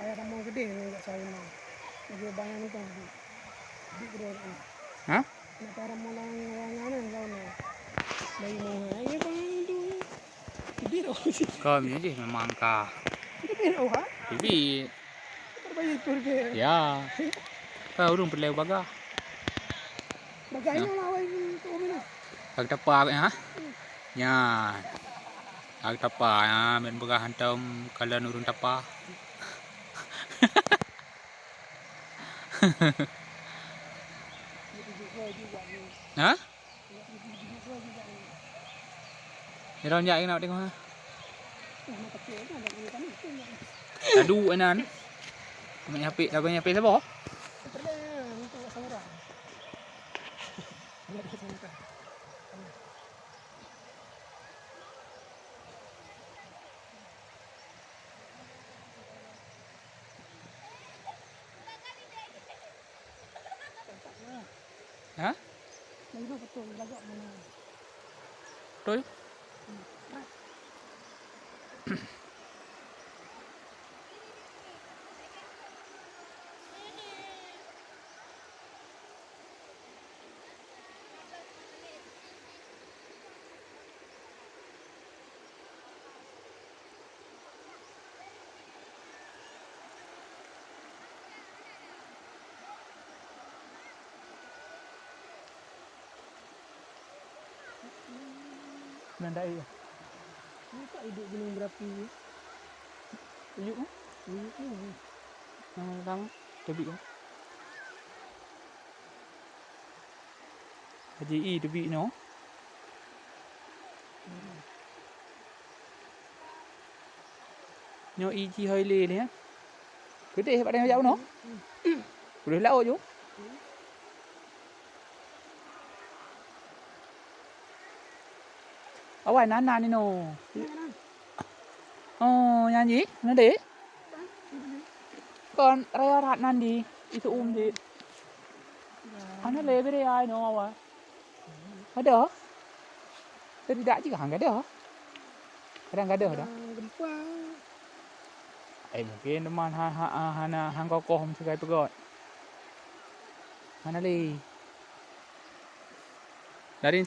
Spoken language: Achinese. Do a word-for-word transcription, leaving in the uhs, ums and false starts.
Ayah kamoe gede ni jak saya mau. Lagi bayang tu. Di kedua ni. Hah? Nak para mau lawan lawan ni kau ni. Dari mana? Ya bang tu. Di roh. Kau ni je memang kah. Di roh ha? Di. Terbaik tu ke. Ya. Kau urung perlu bagah. Bagah ni lawan tu mana? Kau tapa ha? Nyan. Kau tapa ya, main bagah hantam kalian urung tapa. Ha? Jalan jak kena tengok ha. Aduh anan. Kami hapik, kami hapik siapa? Ha? Betul. Nan daerah. Nampak hidup gunung berapi ni. Uyuk kan? Uyuk ni. Yang dalam tebik kan? Haji i teubiet nyoe. Nyoe i jih hôi lé nyoe. Keudeh bak tanyoe jak bunoe. Keudeh laôt ju. Awai nan-nan inoe. Oh, nyan jih, na deh. Kon raya that nan di, itu um di. Ana lé bere ai no awa. Ada? Tidak juga hang ada. Kadang ada dah. Gempa. Eh, mungkin teman ha, ha, ha, hana hang kokoh meusigai peugöt. Hana lé. Dari